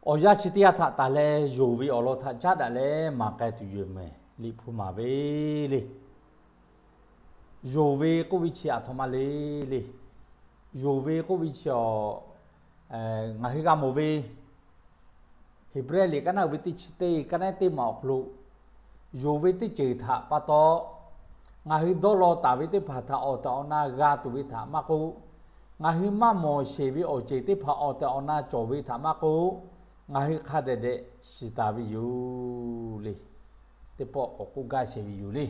Awˬ yanˇ chi teˇ yanˇ htaꞈ taˍ leh yonˍ ve awˬ lawn htaꞈ caˉ daꞈ leh maˍ k'ai tuˬ yoˬ mehˍ. Liꞈ hpu maˍ ve le. Yonˍ ve k'oˆ ve chi aˬ htoꞈ ma le le. Yonˍ ve k'oˆ ve chi awˬ, ngaˬ hui g'a mawˬ ve Heˍbrehˇ liꞈ kaˉ naˉ uiˍ ve teˇ chi teˇ kaˉ naˉ teˇ maˬ awˬ hk'aw lo, yonˍ ve teˇ ceuˬ htaꞈ pa taw, ngaˬ hui dawˇ law taˍ ve teˇ hpaˍ htaꞈ awˬ tehˬ awˬ na g'a tuˬ ve htaꞈ maˇ k'oˆ, ngaˬ hui maˇ mawˬ sheˍ ve awˬ ceuˬ teˇ hpaˍ awˬ tehˬ awˬ na cawˬ ve htaꞈ maˇ k'oˆ, ngaˬ hui hk'a dehꞈ dehꞈ shiˍ taˍ ve yoˬ le. Teˇ pawˆ k'awꞈ k'oˆ gaˇ shehˍ ve yoˬ le.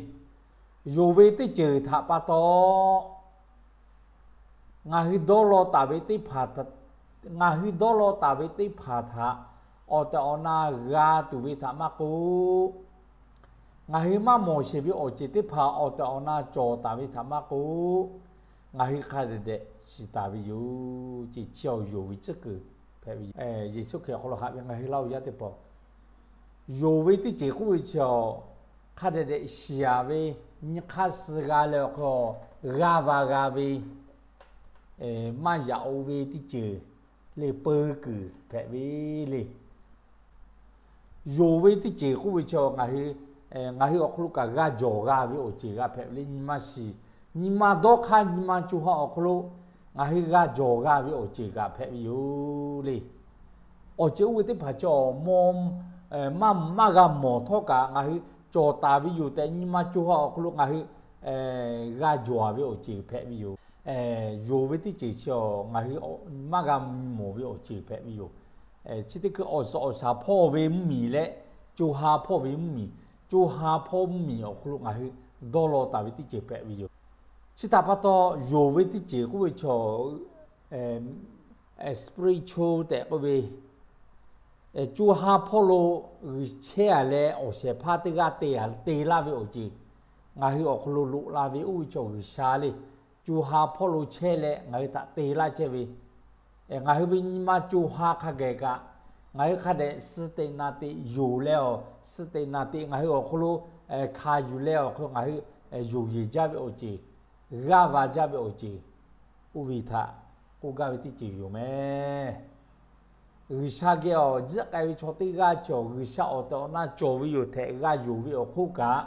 Yonˍ ve teˇ ceuˬ htaꞈ pa taw, ngaˬ hui dawˇ law taˍ ve teˇ hpaˍ, ngaˬ hui dawˇ law taˍ ve teˇ hpaˍ htaꞈ awˬ tehˬ awˬ na g'a tuˬ ve htaꞈ maˇ k'oˆ, ngaˬ hui maˇ mawˬ sheˍ ve awˬ ceuˬ teˇ hpaˍ awˬ tehˬ awˬ na cawˬ taˍ ve htaꞈ maˇ k'oˆ, ngaˬ hui hk'a dehꞈ dehꞈ shiˍ taˍ ve yoˬ ce. Chi awˬ yonˍ ve tcuhˉ kuiˬ hpehꞈ ve yoˬ. Yeˍsuˆ Hkriꞈ awˬ hk'aw lo haꞈ ve ngaˬ hui laˇ oˬ yaˇ teˇ hpaˍ, yonˍ ve teˇ ceuˬ k'oˆ ve chi awˬ, hk'a dehꞈ dehꞈ shiˍ a ve, nyi hk'aˇ suh g'a leh awˬ hk'aw, g'aˇ va g'a ve, maˇ yaꞈ-o ve teˇ ceuˬ le, peu kuiˬ hpehꞈ ve le. Yonˍ ve teˇ ceuˬ k'oˆ ve chi ngaˬ hui, ngaˬ hui awˬ hk'aw lo kaꞈ g'a jawˬ g'a ve awˬ ceuˬ g'a hpehꞈ ve le. Nyi ma shiˍ, nyi ma dawˇ hk'aˇ nyi ma co ha awˬ hk'aw lo ngaˬ hui g'a jawˬ g'a ve awˬ ceuˬ kaꞈ hpehꞈ ve yoˬ le. Awˬ ceuˬ oˇ ve teˇ hpaˍ chi awˬ maˇ, maˇ g'a mawˬ htawˇ kaꞈ ngaˬ hui cawˬ taˍ ve yoˬ tehꞈ, nyi ma co ha awˬ hk'aw lo ngaˬ hui g'a jawˬ ve awˬ ceuˬ hpehꞈ ve yoˬ. Yonˍ ve teˇ ceuˬ chi awˬ ngaˬ hui maˇ g'a mawˬ ve awˬ ceuˬ hpehꞈ ve yoˬ. Chi teˇ hkui awˬ suhˍ awˬ shaˍ hpawˇ ve mvuhˇmiˬ leh, co ha hpawˇ ve mvuhˇmiˬ, co ha hpawˇ mvuhˇmiˬ awˬ hk'aw lo ngaˬ hui dawˇ law taˍ ve teˇ ceuˬ hpehꞈ ve yoˬ. Chi htaꞈ pa taw, yonˍ ve teˇ ceuˬ k'oˆ ve chi spiritual tehꞈ k'oˆ ve, co ha hpawˇ lo G'uiˬsha chehˇ a leh awˬ shehˍ hpaˇ teˇ g'aˇ te a te laˇ ve awˬ ceuˬ ngaˬ hui awˬ hk'aw lo loꞈ la ve oˇ ve chaw G'uiˬsha le. Co ha hpawˇ lo chehˇ leh ngaˬ hui htaꞈ te laˇ chehˇ ve, ngaˬ hui ve nyi ma co ha hk'a geh kaꞈ, ngaˬ hui hk'a dehꞈ suh teꞈ na teꞈ yonˍ leh awˬ, suh teꞈ na teꞈ ngaˬ hui awˬ hk'aw lo hkanˍ yuˬ leh awˬ hk'aw lo ngaˬ hui yonˍ yeˬ jaˇ ve awˬ ceuˬ, g'aˇ va jaˇ ve awˬ ceuˬ, oˇ ve htaꞈ k'oˆ gaˇ ve teˇ ceuˬ yoˬ mehˍ. G'uiˬsha geh awˬ jiˆ k'ai ve chaw teˇ g'aˇ cawˬ, G'uiˬsha awˬ tehˬ awˬ na cawˬ ve yoˬ tehꞈ g'a yonˍ ve awˬ hk'oˆ kaꞈ,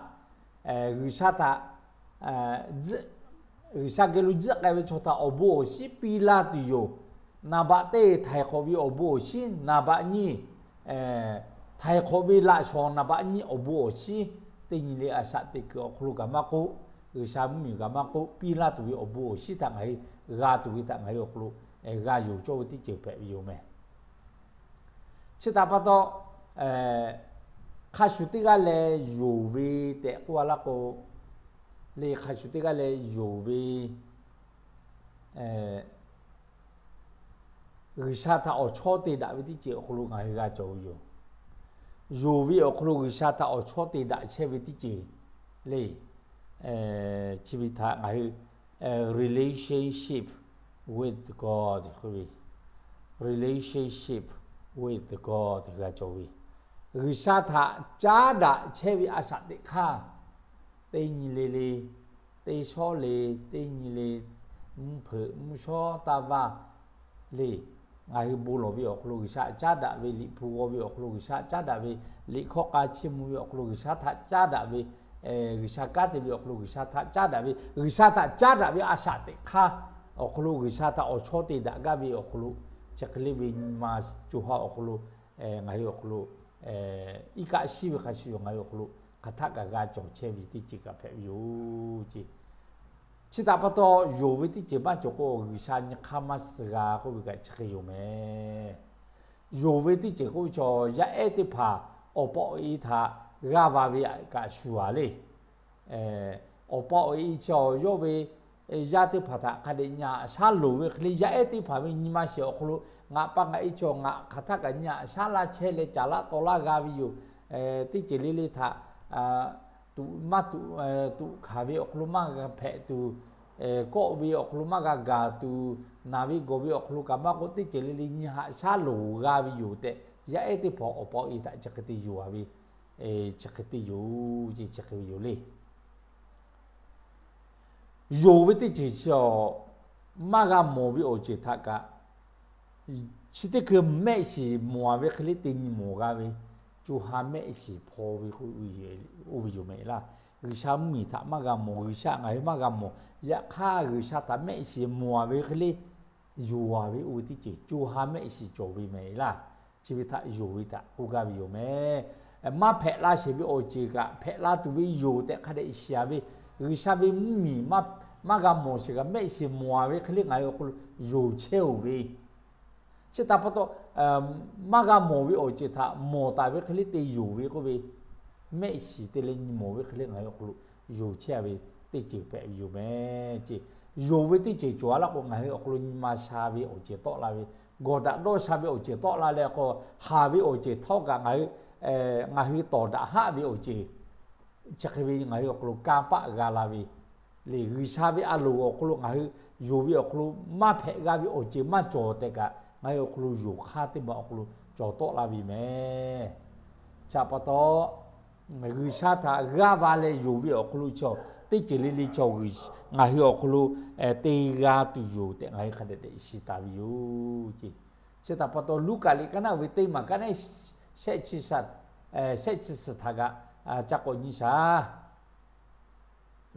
G'uiˬsha htaꞈ, G'uiˬsha geh lo jiˆ k'ai ve chaw htaꞈ awˬ bon awˬ shinˉ piˇ laˇ tuˬ yoˬ. Naˍ baꞈ teˇ htaiˍ hk'awꞈ ve awˬ bon awˬ shinˉ, naˍ baꞈ nyiˇ htaiˍ hk'awꞈ ve laꞈ shawnˍ naˍ baꞈ nyiˇ awˬ bon awˬ shinˉ, teˇ nyi le a shaꞈ teꞈ kuiˬ awˬ hk'aw lo kaꞈ maˇ k'oˆ, G'uiˬsha mvuhˇmiˬ kaꞈ maˇ k'oˆ, piˇ laˇ tuˬ ve awˬ bon awˬ shinˉ htaꞈ ngaˬ hui g'a tuˬ ve htaꞈ ngaˬ hui awˬ hk'aw lo g'a yonˍ cawˇ ve teˇ ceuˬ hpehꞈ ve yoˬ mehˍ. Chi htaꞈ pa taw, hk'a shuˍ teˇ g'aˇ leh yonˍ ve tehꞈ k'oˆ a laˇ k'o, le hk'a shuˍ teˇ g'aˇ leh yonˍ ve G'uiˬsha htaꞈ awˬ chawˇ te daꞈ ve teˇ ceuˬ awˬ hk'aw lo ngaˬ hui g'a cawˬ ve yoˬ. Yonˍ ve awˬ hk'aw lo G'uiˬsha htaꞈ awˬ chawˇ te daꞈ chehˇ ve teˇ ceuˬ le. Chi ve htaꞈ ngaˬ hui relationship with God k'oˆ ve, relationship with God g'a cawˬ ve, G'uiˬsha htaꞈ caˉ daꞈ chehˇ ve a shaꞈ teꞈ hk'aˇ, teˇ nyi le le, teˇ shawˉ le, teˇ nyi le, mvuhˇ hpeuꞈ mvuhˇ shawˉ taˇ vaˇ le. Ngaˬ hui bon lawˬ ve awˬ hk'aw lo G'uiˬsha caˉ daꞈ ve, liꞈ hpu g'aw ve awˬ hk'aw lo G'uiˬsha caˉ daꞈ ve, liꞈ hkawˇ k'a chiˇ mvuh ve awˬ hk'aw lo G'uiˬsha htaꞈ caˉ daꞈ ve, G'uiˬsha kanˉ te ve awˬ hk'aw lo G'uiˬsha htaꞈ caˉ daꞈ ve, G'uiˬsha htaꞈ caˉ daꞈ ve a shaꞈ teꞈ hk'aˇ awˬ hk'aw lo G'uiˬsha htaꞈ awˬ chawˇ te daꞈ gaˇ ve awˬ hk'aw lo, chi hk'e le ve nyi ma co ha awˬ hk'aw lo, ngaˬ hui awˬ hk'aw lo iˉ kaˆ shiˉ ve hk'a shuˍ yoˬ. Ngaˬ hui awˬ hk'aw lo hk'aˬ htaˆ kaꞈ g'a cawˬ chehˇ ve teˇ ceuˬ kaꞈ hpehꞈ ve yoˬ ce. Chi htaꞈ pa taw, yonˍ ve teˇ ceuˬ maˇ cawˬ k'o, G'uiˬsha nyi hk'aˇ maˇ suh g'a k'oˆ ve kaꞈ chi hk'e yoˬ mehˍ. Yonˍ ve teˇ ceuˬ k'oˆ ve chaw yaˇ ehˉ teˇ hpaˍ awˬ pa awˬ e htaꞈ g'aˇ va ve kaꞈ shuˍ a le. Awˬ pa awˬ e chaw yawˇ ve yaˇ teˇ hpaˍ htaꞈ hk'a dehꞈ nyi aꞈ shaˉ loˍ ve hk'e le, yaˇ ehˉ teˇ hpaˍ ve nyi ma shiˍ awˬ hk'aw lo ngaˬ pa ngaˬ e chaw ngaˬ hk'aˬ htaˆ kaꞈ nyi aꞈ shaˉ laˇ chehˇ leh caˍ laˇ taw laˇ g'a ve yoˬ. Teˇ ceuˬ le le htaꞈ tuꞈ maˇ tuꞈ, tuꞈ hkanˍ ve awˬ hk'aw lo maˇ g'a hpehꞈ tuˬ, kawˆ ve awˬ hk'aw lo maˇ g'a gaˬ tuˬ, naˬ ve gawˬ ve awˬ hk'aw lo kaꞈ maˇ k'oˆ, teˇ ceuˬ le le nyi aꞈ shaˉ loˍ g'a ve yoˬ tehꞈ, yaˇ ehˉ teˇ hpaˍ awˬ pa awˬ e htaꞈ chi hk'e te yonˍ a ve, chi hk'e te yoˬ ce, chi hk'e ve yoˬ le. Yonˍ ve teˇ ceuˬ chi awˬ, maˇ g'a mawˬ ve awˬ ceuˬ htaꞈ kaꞈ Chi teˇ hkui mehˆ shiˍ mawˬ ve hk'e le te nyi mawˬ g'a ve, co ha mehˆ shiˍ hpaw ve k'oˆ ve, oˇ ve yoˬ mehˍ laˇ. G'uiˬsha mvuhˇmiˬ htaꞈ maˇ g'a mawˬ, G'uiˬsha ngaˬ hui maˇ g'a mawˬ. Yaꞈ hk'aˇ, G'uiˬsha htaꞈ mehˆ shiˍ mawˬ ve hk'e le, yonˍ ve oˇ ve teˇ ceuˬ co ha mehˆ shiˍ cawˬ ve mehˍ laˇ. Chi ve htaꞈ yonˍ ve htaꞈ k'oˆ gaˇ ve yoˬ mehˍ. Maˇ hpehꞈ la sheˍ ve awˬ ceuˬ kaꞈ hpehꞈ la tuˬ ve yoˬ tehꞈ hk'a dehꞈ shiˍ ve, G'uiˬsha ve mvuhˇmiˬ maˇ g'a mawˬ sheˍ kaꞈ mehˆ shiˍ mawˬ ve hk'e le ngaˬ hui awˬ hk'aw lo yonˍ chehˇ-oˬ ve, chi htaꞈ pa taw, maˇ g'a mawˬ ve awˬ ceuˬ htaꞈ mawˬ taˍ ve hk'e le te yonˍ ve k'oˆ ve, mehˆ shiˍ te leh nyi mawˬ ve hk'e le ngaˬ hui awˬ hk'aw lo yonˍ chehˇ ve teˇ ceuˬ hpehꞈ ve yoˬ mehˍ ce. Yonˍ ve teˇ ceuˬ cawˬ a laˇ k'o, ngaˬ hui awˬ hk'aw lo nyi ma sha ve awˬ ceuˬ tawˆ la ve, gawˬ daꞈ dawˇ sha ve awˬ ceuˬ tawˆ la leh k'o, haˍ ve awˬ ceuˬ htawˇ kaꞈ ngaˬ hui, ngaˬ hui tawˍ daꞈ haˆ ve awˬ ceuˬ chi hk'e ve ngaˬ hui awˬ hk'aw lo kanˇ paˆ g'a la ve, lehˬ G'uiˬsha ve a loˍ awˬ hk'aw lo ngaˬ hui yonˍ ve awˬ hk'aw lo maˇ hpehꞈ g'a ve awˬ ceuˬ maˇ cawˬ tehꞈ kaꞈ, ngaˬ hui awˬ hk'aw lo yonˍ hk'aˇ teˇ maˬ awˬ hk'aw lo cawˬ tawˆ la ve mehˍ. Chi htaꞈ pa taw, G'uiˬsha htaꞈ g'aˇ va leh yonˍ ve awˬ hk'aw lo chaw teˇ ceuˬ le le chaw, ngaˬ hui awˬ hk'aw lo te g'a tuˬ yoˬ tehꞈ ngaˬ hui hk'a dehꞈ dehꞈ shiˍ taˍ ve yoˬ ce. Chi htaꞈ pa taw, Luˉkaꞈ liꞈ kaˉ naˆ uiˍ ve teˇ maˬ kaˉ naˆ shehˆ chi suhˍ, shehˆ chi suhˍ htaꞈ kaꞈ ca k'awꞈ nyi shaˍ.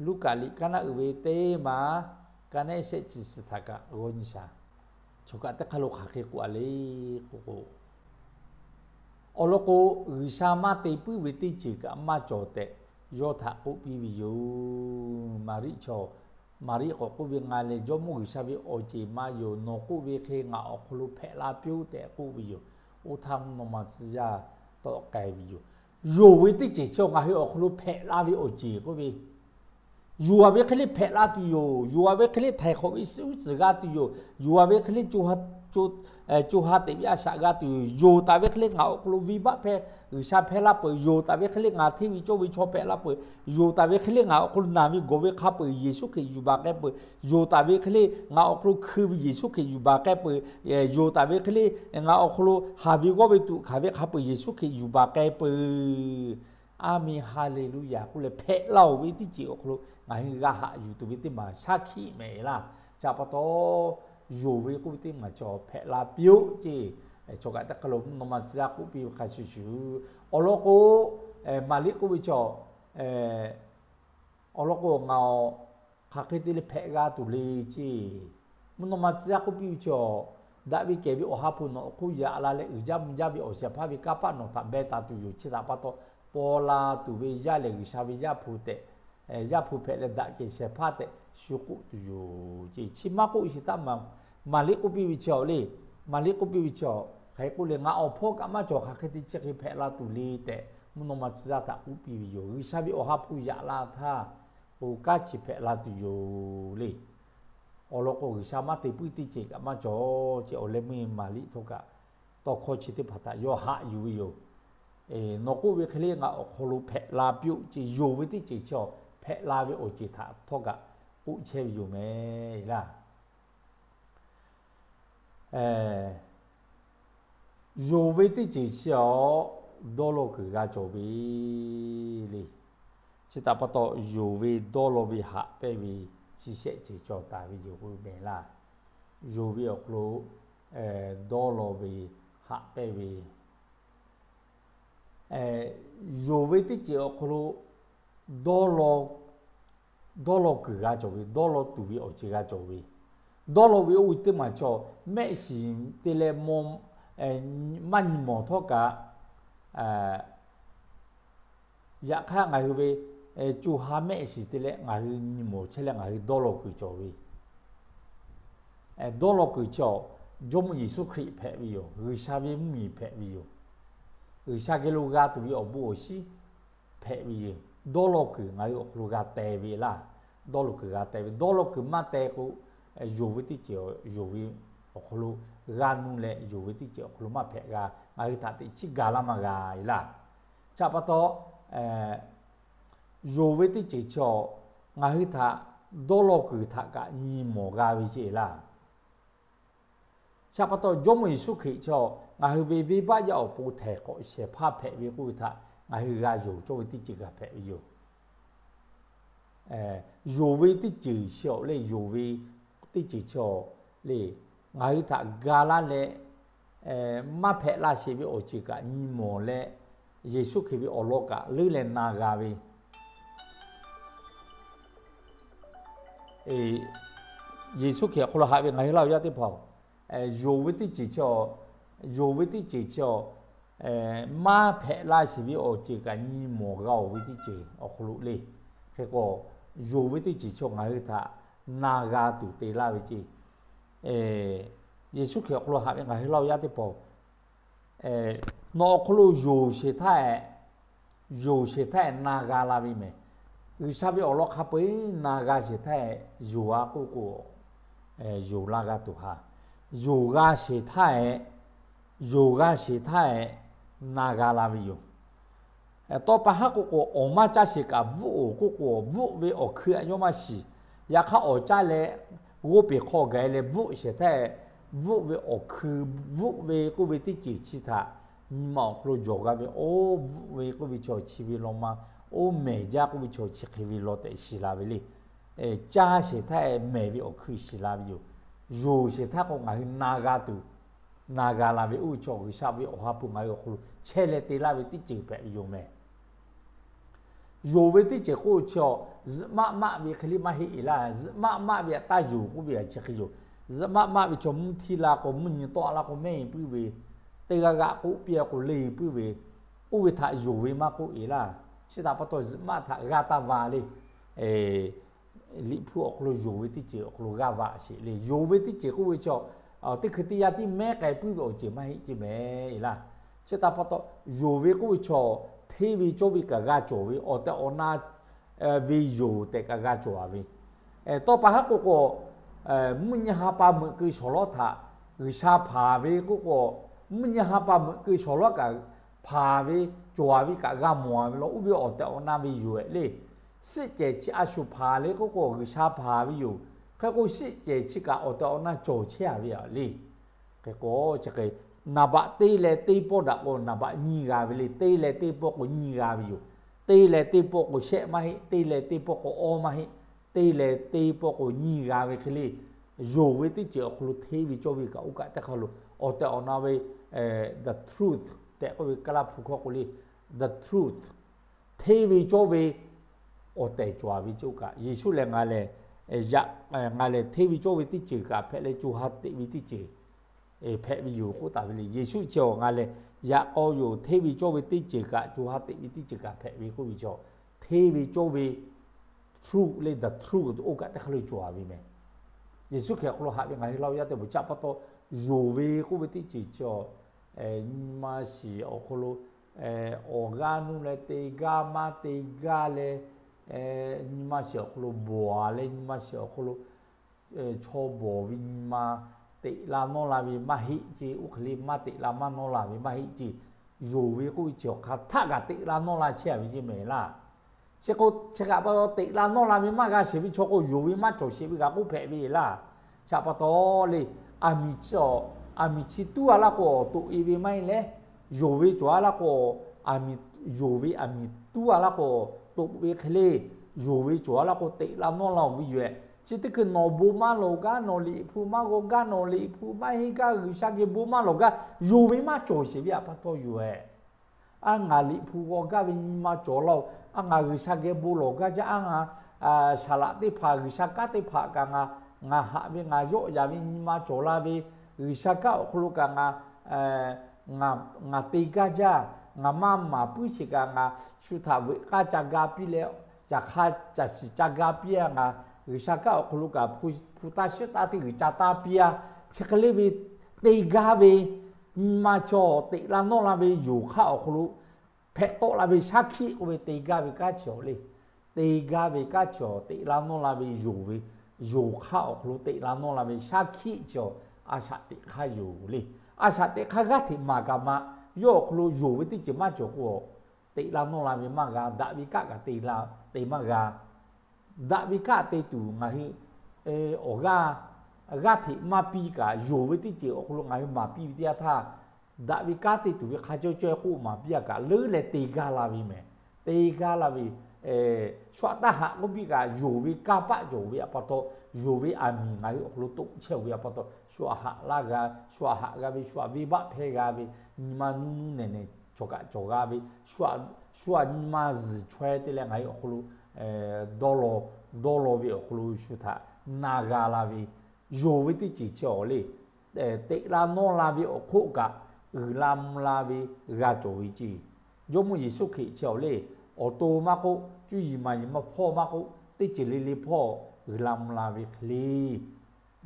Luˉkaꞈ liꞈ kaˉ naˆ uiˍ ve teˇ maˬ kaˉ naˆ shehˆ chi suhˍ htaꞈ kaꞈ g'awˇ nyi shaˍ. Chaw kaꞈ teˇ hk'aˇ lo hk'aˬ hk'e k'oˆ a le k'oˆ k'o, awˬ lawn k'o, G'uiˬsha maˇ te puiˉ ve teˇ ceuˬ kaꞈ maˇ cawˬ tehꞈ yawˇ htaꞈ k'oˆ piˇ ve yoˬ. Maˍriˆ chaw, Maˍriˆ k'awꞈ k'oˆ ve, Ngaˬ lehˬ Jawˇmawˇ G'uiˬsha ve awˬ ceˬ ma yoˬ. Nawˬ k'oˆ ve hk'e ngaˬ awˬ hk'aw lo hpehꞈ la piˇ-oˆ tehꞈ k'oˆ ve yoˬ. Oˇ htaˇ mvuhˇ naw ma tcuh yaˇ tawˆ k'ai ve yoˬ. Yonˍ ve teˇ ceuˬ chi ngaˬ hui awˬ hk'aw lo hpehꞈ la ve awˬ ceˬ k'oˆ ve, yonˍ ve hk'e le hpehꞈ la tuˬ yoˬ. Yonˍ ve hk'e le htaiˍ hk'awꞈ ve suhˉ uˉ tcuhˍ g'a tuˬ yoˬ. Yonˍ ve hk'e le co ha teꞈ ve a shaꞈ g'a tuˬ yoˬ. Yonˍ taˍ ve hk'e le ngaˬ awˬ hk'aw lo venˇbaˆ hpehˇ G'uiˬsha hpehˇ la peuˬ. Yonˍ taˍ ve hk'e le ngaˬ hteˇ ve cawˇ ve chaw hpehꞈ la peuˬ. Yonˍ taˍ ve hk'e le ngaˬ awˬ hk'aw lo naˬ ve gawˬ ve hk'a peuˬ Yeˍsuˆ Hkriꞈ yuˬ baˬ k'ai peuˬ. Yonˍ taˍ ve hk'e le ngaˬ awˬ hk'aw lo hkui ve Yeˍsuˆ Hkriꞈ yuˬ baˬ k'ai peuˬ. Yonˍ taˍ ve hk'e le ngaˬ awˬ hk'aw lo haˍ ve g'awˇ ve tuꞈ hkanˍ ve hk'a peuˬ Yeˍsuˆ Hkriꞈ yuˬ baˬ k'ai peuˬ. Aˍmenˍ, Haˍleˍluˍyaˍ k'oˆ leh hpehꞈ la-oˬ ve teˇ ceuˬ awˬ hk'aw lo ngaˬ hui g'a haꞈ yuˬ tuˬ ve teˇ maˬ shaˉ hkiˆ mehˍ laˇ. Chi htaꞈ pa taw, yonˍ ve k'oˆ ve teˇ maˬ chaw hpehꞈ la piˇ-oˆ ce. Chaw kaꞈ teˇ hk'aˇ lo mvuhˇ naw ma tcuh yaˇ k'oˆ piˇ ve hk'a shuˍ shuˍ, awˬ lawn k'o, Maˍriˆ k'oˆ ve chaw, awˬ lawn k'o, ngaˬ hk'aˬ hk'e te leh hpehꞈ g'a tuˬ le ce. Mvuhˇ naw ma tcuh yaˇ k'oˆ piˇ ve chaw, daꞈ ve kehˬ ve Awˬ ha hpu nawˬ awˬ hk'oˆ yaꞈ la leh, uiˍ jaˇ mvuh jaˇ ve awˬ shehˍ hpaˇ ve kanˇ paˆ nawˬ htaꞈ beh taˍ tuˬ yoˬ. Chi htaꞈ pa taw, paw la tuˬ ve yaˇ lehˬ G'uiˬsha ve Yaˇ hpu tehꞈ, Yaˇ hpu hpehꞈ leh daꞈ kehˬ shehˍ hpaˇ tehꞈ shu k'oˆ tuˬ yoˬ ce. Chi maˇ k'oˆ shiˍ htaˇ, Maˍriˆ k'oˆ piˇ ve chi awˬ le, Maˍriˆ k'oˆ piˇ ve chi awˬ, hk'aˬ hk'e k'oˆ le, ngaˬ awˬ hpawˇ kaꞈ maˇ cawˬ, hk'aˬ hk'e te chi hk'e hpehꞈ la tuˬ le tehꞈ mvuhˇ naw ma tcuh yaˇ htaꞈ k'oˆ piˇ ve yoˬ. G'uiˬsha ve Awˬ ha hpu yaꞈ la htaˇ k'o, kanˉ chi hpehꞈ la tuˬ yoˬ le. Awˬ lawn k'o, G'uiˬsha maˇ te puiˉ teˇ ceuˬ kaꞈ maˇ cawˬ ce. Awˬ leh meuˇ Maˍriˆ htawˇ kaꞈ tawˇ hkawˇ chi teˇ hpaˍ htaꞈ yawˇ haꞈ yuˬ ve yoˬ. Nawˬ k'oˆ ve hk'e le ngaˬ awˬ hk'aw lo hpehꞈ la piˇ-oˆ ce. Yonˍ ve teˇ ceuˬ chi awˬ hpehꞈ la ve awˬ ceuˬ htaꞈ htawˇ kaꞈ k'oˆ chehˇ ve yoˬ mehˍ laˇ. Yonˍ ve teˇ ceuˬ chi awˬ dawˇ law kuiˬ g'a cawˬ ve le. Chi htaꞈ pa taw, yonˍ ve dawˇ law ve haꞈ pehnˇ ve chi shehˆ ceuˬ cawˬ taˍ ve yoˬ k'oˆ mehˍ laˇ. Yonˍ ve awˬ hk'aw lo dawˇ law ve haꞈ pehnˇ ve, yonˍ ve teˇ ceuˬ awˬ hk'aw lo dawˇ law, dawˇ law kuiˬ g'a cawˬ ve, dawˇ law tuˬ ve awˬ ceuˬ g'a cawˬ ve, dawˇ law ve oˇ ve teˇ maˬ chaw mehˆ shiˍ te leh maˇ nyi mawˬ htawˇ kaꞈ, yaꞈ hk'aˇ ngaˬ hui ve co ha mehˆ shiˍ te leh ngaˬ hui nyi mawˬ chehˇ leh ngaˬ hui dawˇ law kuiˬ cawˬ ve, dawˇ law kuiˬ chi awˬ Jawˇmawˇ Yeˍsuˆ Hkriꞈ hpehꞈ ve yoˬ. G'uiˬsha ve mvuhˇmiˬ hpehꞈ ve yoˬ. G'uiˬsha geh lo g'a tuˬ ve awˬ bon awˬ shinˉ hpehꞈ ve yoˬ. Dawˇ law kuiˬ ngaˬ hui awˬ hk'aw lo g'a teh ve laˇ. Dawˇ law kuiˬ g'a teh ve, dawˇ law kuiˬ maˇ teh k'o, yonˍ ve teˇ ceuˬ yonˍ ve awˬ hk'aw lo g'a nuˇ leh, yonˍ ve teˇ ceuˬ awˬ hk'aw lo maˇ hpehꞈ g'a. Ngaˬ hui htaꞈ teꞈ chiˉ ga laˇ maˇ g'a e laˇ. Chi htaꞈ pa taw, yonˍ ve teˇ ceuˬ chi awˬ ngaˬ hui htaꞈ dawˇ law kuiˬ htaꞈ kaꞈ nyi mawˬ g'a ve ce laˇ. Chi htaꞈ pa taw, Jawˇmawˇ Yeˍsuˆ Hkriꞈ chi awˬ ngaˬ hui ve venˇbaˆ yaˇ awˬ pon htaiˍ hk'awꞈ shehˍ hpaˇ hpehꞈ ve k'oˆ ve htaꞈ ngaˬ hui g'a yonˍ cawˇ ve teˇ ceuˬ g'a hpehꞈ ve yoˬ. Yonˍ ve teˇ ceuˬ chi awˬ le, yonˍ ve teˇ ceuˬ chi awˬ le, ngaˬ hui htaꞈ ga laˇ leh, maˇ hpehꞈ la sheˍ ve awˬ ceuˬ kaꞈ nyi mawˬ leh, Yeˍsuˆ Hkriꞈ ve awˬ lawn kaꞈ leuˉ leh na g'a ve, Yeˍsuˆ Hkriꞈ awˬ hk'aw lo haꞈ ve ngaˬ hui laˇ ve yaˇ teˇ hpaˍ-oˬ, yonˍ ve teˇ ceuˬ chi, yonˍ ve teˇ ceuˬ chi, maˇ hpehꞈ la sheˍ ve awˬ ceuˬ kaꞈ nyi mawˬ g'a-oˬ ve teˇ ceuˬ awˬ hk'aw lo le. Hk'e k'o, yonˍ ve teˇ ceuˬ chi ngaˬ hui htaꞈ na g'a tuˬ te laˇ ve ceˇ. Yeˍsuˆ Hkriꞈ awˬ hk'aw lo haꞈ ve ngaˬ hui laˇ ve yaˇ teˇ hpaˍ-oˬ, nawˬ awˬ hk'aw lo yonˍ sheˍ htaˇ, yonˍ sheˍ htaˇ na g'a la ve mehˬ. G'uiˬsha ve awˬ lawn hk'a peu-eˬ na g'a sheˍ htaˇ, yonˍ-a k'oˆ k'o, yonˍ la g'a tuˬ haˍ. Yonˍ g'a sheˍ htaˇ, yonˍ g'a sheˍ htaˇ, na g'a la ve yoˬ. Tawˇ pa haˉ k'oˆ k'o, awˬ maˇ caˇ sheˍ kaꞈ bvuhˆ-oˬ k'oˆ k'o, bvuhˆ ve awˬ hkui a yawˇ maˇ shiˍ. Yaꞈ hk'aˇ, awˬ caˇ leh g'oˇ peˬ hk'aw gaˬ leh bvuhˆ sheˍ htaˇ, bvuhˆ ve awˬ hkui, bvuhˆ ve k'oˆ ve teˇ ceuˬ chi htaꞈ nyi ma awˬ hk'aw lo jawˬ g'a ve, oˇ bvuhˆ ve k'oˆ ve chaw chi ve law ma, oˇ mehˬ jaˇ k'oˆ ve chaw chi hk'e ve law tehꞈ shiˍ la ve le. Caˇ sheˍ htaˇ mehˬ ve awˬ hkui shiˍ la ve yoˬ. Yonˍ sheˍ htaˇ k'o, ngaˬ hui na g'a tuˬ, na g'a la ve oˇ ve chaw G'uiˬsha ve Awˬ ha hpu ngaˬ hui awˬ hk'aw lo chehˇ leh te laˇ ve teˇ ceuˬ hpehꞈ ve yoˬ mehˬ. Yonˍ ve teˇ ceuˬ k'oˆ ve chi, zuhꞈ maˆ maˆ ve hk'e le maˇ heˆ-e laˇ. Zuhꞈ maˆ maˆ ve htaꞈ taˇ yonˍ k'oˆ ve a chi hk'e yoˬ. Zuhꞈ maˆ maˆ ve chaw mvuhˇ htiˇ la k'o, mvuhˇ nyi tawˆ la k'o, mehˆ-e puiˉ ve, teˇ g'aˇ g'aꞈ k'oˆ piˇ-a k'o, le-e puiˉ ve, oˇ ve htaꞈ yonˍ ve maˇ k'oˆ-e laˇ. Chi htaꞈ pa taw, zuhꞈ maˆ htaꞈ g'aˇ taˇ va le. Liꞈ hpu awˬ hk'aw lo yonˍ ve teˇ ceuˬ awˬ hk'aw lo g'aˇ va sheˍ le. Yonˍ ve teˇ ceuˬ k'oˆ ve chaw, teˇ hkui teˇ yanˇ tiˉ mehˉ k'ai puiˉ ve awˬ ceuˬ maˇ heˆ ceˇ mehˍ-e laˇ. Chi htaꞈ pa taw, yonˍ ve k'oˆ ve chaw, hteˇ ve cawˇ ve kaꞈ g'a cawˬ ve, awˬ tehˬ awˬ na ve yoˬ tehꞈ kaꞈ g'a cawˬ-a ve. Tawˇ pa haˉ k'oˆ k'o, mvuhˇ nyi ha pa meuꞈ keu shawˍ lawˉ htaꞈ G'uiˬsha hpanˍ ve k'oˆ k'o, mvuhˇ nyi ha pa meuꞈ keu shawˍ lawˉ kaꞈ hpanˍ ve, cawˬ-a ve kaꞈ g'a mawˬ-a ve law, oˇ ve awˬ tehˬ awˬ na ve yoˬ-e le. Suhˆ cehˬ chi a shu hpanˍ le k'oˆ k'o, G'uiˬsha hpanˍ ve yoˬ. Hk'e k'o, suhˆ cehˬ chi kaꞈ awˬ tehˬ awˬ na cawˬ chehˇ-a ve le. Hk'e k'o, chi hk'e, naˍ baꞈ teˇ leh teˇ pawˆ daꞈ k'o, naˍ baꞈ nyiˇ g'a ve le. Teˇ leh teˇ pawˆ k'o nyiˇ g'a ve yoˬ. Teˇ leh teˇ pawˆ k'o shehˆ maˇ heˆ. Teˇ leh teˇ pawˆ k'o awˇ maˇ heˆ. Teˇ leh teˇ pawˆ k'o nyiˇ g'a ve hk'e le. Yonˍ ve teˇ ceuˬ awˬ hk'aw lo hteˇ ve cawˇ ve kaꞈ oˇ kaꞈ teˇ hk'a lo, awˬ tehˬ awˬ na ve, the truth tehꞈ k'oˆ ve Kaˇlaˇ hpu hkawˇ k'o le, the truth, hteˇ ve cawˇ ve awˬ tehˬ cawˬ-a ve cawˇ kaꞈ, Yeˍsuˆ lehˬ ngaˬ lehˬ, yaꞈ, ngaˬ lehˬ hteˇ ve cawˇ ve teˇ ceuˬ kaꞈ hpehꞈ leh co ha teꞈ ve teˇ ceuˬ hpehꞈ ve yoˬ k'oˆ taˍ ve le. Yeˍsuˆ chi awˬ ngaˬ lehˬ yaꞈ k'aw yoˬ, hteˇ ve cawˇ ve teˇ ceuˬ kaꞈ co ha teꞈ ve teˇ ceuˬ kaꞈ hpehꞈ ve k'oˆ ve chi, hteˇ ve cawˇ ve, truth leh the truth oˇ kaꞈ teˇ hk'a lo cawˬ-a ve mehˬ. Yeˍsuˆ Hkriꞈ awˬ hk'aw lo haꞈ ve ngaˬ hui laˇ ve yaˇ teˇ hpaˍ chi pa taw, yonˍ ve k'oˆ ve teˇ ceuˬ chi, nyi ma shiˍ awˬ hk'aw lo awˬ g'aˇ nuˇ leh te gaˇ maˇ te gaˇ leh, nyi ma shiˍ awˬ hk'aw lo bawˬ-a leh nyi ma shiˍ awˬ hk'aw lo chaw bawˬ ve nyi ma teꞈ la nawˇ la ve maˇ heˆ ceˇ. Oˇ hk'e le maˇ teꞈ la maˇ nawˇ la ve maˇ heˆ ceˇ. Yonˍ ve k'oˆ ve chi awˬ hk'aˇ htaˆ kaꞈ teꞈ la nawˇ la chehˇ-a ve ceˇ mehˍ laˇ. Chi k'o, chi kaꞈ pa taw teꞈ la nawˇ la ve maˇ g'a sheˍ ve chaw k'o, yonˍ ve maˇ cawˬ sheˍ ve kaꞈ k'oˆ hpehꞈ ve laˇ. Chi pa taw le, aˬ miˍ chi, aˬ miˍ chi tuˉ-a laˇ k'o, toꞈ-e ve maˇ heˆ leh, yonˍ ve cawˬ-a laˇ k'o, aˬ miˍ, yonˍ ve aˬ miˍ tuˉ-a laˇ k'o, toꞈ ve hk'e le, yonˍ ve cawˬ-a laˇ k'o teꞈ la nawˇ la-oˬ ve yoˬ-ehꞈ. Chi teˇ hkui nawˬ bon maˇ lawˬ gaˇ, nawˬ liꞈ hpu maˇ g'aw gaˇ, nawˬ liꞈ hpu maˇ henˇ gaˇ, G'uiˬsha geh bon maˇ lawˬ gaˇ, yonˍ ve maˇ cawˬ sheˍ ve htaꞈ pa taw yoˬ-ehꞈ. A, ngaˬ liꞈ hpu g'aw gaˇ ve nyi ma cawˬ laˇ-oˬ. A, ngaˬ G'uiˬsha geh bon lawˬ gaˇ jaˇ. A, ngaˬ saˍ laꞈ teˇ hpaˍ, G'uiˬsha kanˉ teˇ hpaˍ kaꞈ ngaˬ, ngaˬ haꞈ ve ngaˬ yawˆ yan ve nyi ma cawˬ la ve, G'uiˬsha kanˉ awˬ hk'aw lo kaꞈ ngaˬ, ngaˬ te gaˇ jaˇ. Ngaˬ maˇ maˍ puiˉ sheˍ kaꞈ ngaˬ shu htaꞈ veuꞈ k'aˇ ca ga piˇ leh, caˬ hk'a caˬ shiˍ ca ga piˇ-a. Ngaˬ G'uiˬsha kanˉ awˬ hk'aw lo kaꞈ hpu taˇ shiˉ taˇ teˇ g'uiˬ ca taˇ piˇ-a. Chi hk'e le ve te gaˇ ve nyi ma chaw teꞈ la nawˇ la ve yonˍ hk'aˇ awˬ hk'aw lo hpehꞈ tawˆ la ve shaˉ hkiˆ k'oˆ ve te gaˇ ve kanˉ chi awˬ le. Te gaˇ ve kanˉ chi awˬ teꞈ la nawˇ la ve yonˍ ve, yonˍ hk'aˇ awˬ hk'aw lo teꞈ la nawˇ la ve shaˉ hkiˆ chi awˬ a shaꞈ teꞈ hk'aˇ yoˬ le. A shaꞈ teꞈ hk'aˇ g'aˇ hteꞈ maˍ kaꞈ maꞈ, yawˇ awˬ hk'aw lo yonˍ ve teˇ ceuˬ maˇ cawˬ k'o, teꞈ la nawˇ la ve maˇ g'a. Daꞈ ve kanˉ kaꞈ te la, te maˇ g'a. Daꞈ ve kanˉ te tuˬ ngaˬ hui awˬ g'aˇ, g'aˇ hteꞈ maˇ piˇ kaꞈ, yonˍ ve teˇ ceuˬ awˬ hk'aw lo ngaˬ hui maˍ piˇ ve teˇ yanˇ htaˇ, daꞈ ve kanˉ te tuˬ ve hk'a cawˇ cawˇ k'oˆ maˍ piˇ-a kaꞈ, leuˉ leh te gaˇ la ve mehˬ. Te gaˇ la ve, shu aꞈ taˇ haꞈ k'oˆ piˇ kaꞈ, yonˍ ve kanˇ paˆ cawˬ ve htaꞈ pa taw, Yonˍ ve aˬ miˍ ngaˬ hui awˬ hk'aw lo toꞈ chehˇ-oˬ ve a pa taw, shu aꞈ haꞈ laˇ g'a, shu aꞈ haꞈ g'a ve, shu aꞈ venˇ baˆ hpehˇ g'a ve, nyi ma nuˇ nuˇ nehˬ nehˬ cawˬ kaꞈ cawˬ g'a ve, shu aꞈ nyi ma zuhˬ chaweh te leh ngaˬ hui awˬ hk'aw lo dawˇ law, dawˇ law ve awˬ hk'aw lo shu htaꞈ na g'a la ve, yonˍ ve teˇ ceuˬ chi awˬ le, teꞈ la nawˇ la ve awˬ hk'oˆ kaꞈ, uiˍ la mvuh la ve g'a cawˬ ve ceˇ. Jawˇmawˇ Yeˍsuˆ Hkriꞈ chi awˬ le, awˬ to maˇ k'oˆ, cuˇ yiˍ maˍ yiˍ maˇ hpawˇ maˇ k'oˆ, teˇ ceuˬ le le hpawˇ uiˍ la mvuh la ve hk'e le,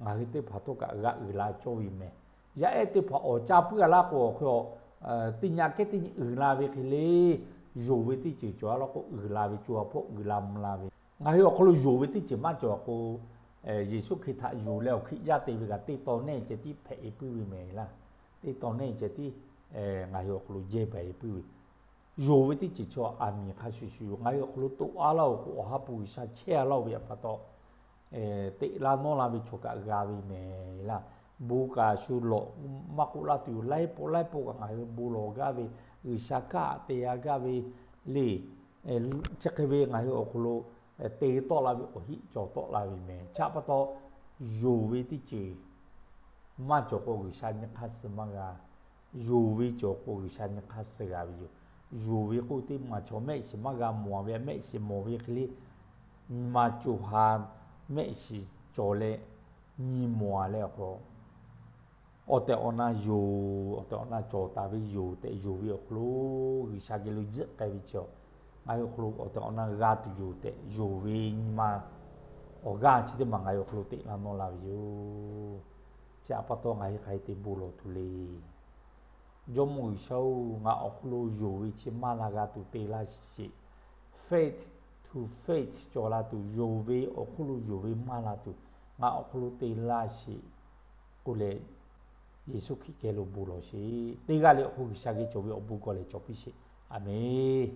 ngaˬ hui teˇ hpaˍ htawˇ kaꞈ g'a uiˍ la cawˇ ve mehˍ. Yaˇ ehˉ teˇ hpaˍ awˬ caˇ puiˉ a laˇ k'o awˬ hk'e a, teˇ nyi kehˉ teˇ nyi uiˍ la ve hk'e le, yonˍ ve teˇ ceuˬ cawˬ a laˇ k'o, uiˍ la ve co a hpawˇ uiˍ la mvuh la ve, ngaˬ hui awˬ hk'aw lo yonˍ ve teˇ ceuˬ maˇ cawˬ k'o, Yeˍsuˆ Hkriꞈ htaꞈ yonˍ leh awˬ Hkriꞈ yaˇ te ve kaꞈ teˇ taw nehˇ ceh tiˉ hpehꞈ e puiˉ ve mehˍ laˇ. Teˇ taw nehˇ ceh tiˉ ngaˬ hui awˬ hk'aw lo jehˇ baˬ e puiˉ ve, yonˍ ve teˇ ceuˬ chaw aˬ miˍ hk'a shuˍ shuˍ yoˬ. Ngaˬ hui awˬ hk'aw lo toꞈ a laˇ-oˬ k'o, Awˬ ha hpu G'uiˬsha chehˇ a laˇ-oˬ ve a pa taw, teꞈ la nawˇ la ve chaw kaꞈ g'a ve mehˍ laˇ. Bon kaꞈ shu lawꞈ maˇ k'oˆ laˇ tuˬ yoˬ. Laiˉ pawˆ laiˉ pawˆ kaꞈ ngaˬ hui bon lawˬ gaˇ ve, G'uiˬsha kanˉ te a gaˇ ve le. Chi hk'e ve ngaˬ hui awˬ hk'aw lo te tawˆ la ve awˬ heˆ cawˬ tawˆ la ve mehˍ. Chi pa taw, yonˍ ve teˇ ceuˬ maˇ cawˬ k'o G'uiˬsha nyi hk'aˇ suh maˇ g'a. Yonˍ ve cawˬ k'o G'uiˬsha nyi hk'aˇ suh g'a ve yoˬ. Yonˍ ve k'oˆ teˇ maˬ chaw mehˆ shiˍ maˇ g'a mawˬ ve, mehˆ shiˍ mawˬ ve hk'e le, nyi ma co ha mehˆ shiˍ cawˬ leh nyi mawˬ a leh awˬ hk'aw, awˬ tehˬ awˬ na yonˍ, awˬ tehˬ awˬ na cawˬ taˍ ve yoˬ tehꞈ yonˍ ve awˬ hk'aw lo G'uiˬsha geh lo jiˆ k'ai ve chi a, ngaˬ hui awˬ hk'aw lo awˬ tehˬ awˬ na g'a tuˬ yoˬ tehꞈ yonˍ ve nyi ma awˬ g'aˇ chi teˇ maˬ ngaˬ hui awˬ hk'aw lo teꞈ la nawˇ la ve yoˬ. Chi a pa taw ngaˬ hui hk'aˬ hk'e te bon lawˬ tuˬ le. Jawˇmawˇ G'uiˬsha-oˬ, ngaˬ awˬ hk'aw lo yonˍ ve chi maˇ la g'a tuˬ te laˇ sheˍ. Faith to faith cawˬ la tuˬ, yonˍ ve awˬ hk'aw lo yonˍ ve maˇ la tuˬ, ngaˬ awˬ hk'aw lo te laˇ sheˍ k'oˆ leh, Yeˍsuˆ Hkriꞈ geh lo bon lawˬ sheˍ. Teˇ g'aˇ leh awˬ hk'aw G'uiˬsha geh cawˬ ve awˬ bon gawˬ lehˬ cawˬ piˇ sheˍ. Aˍmenˍ.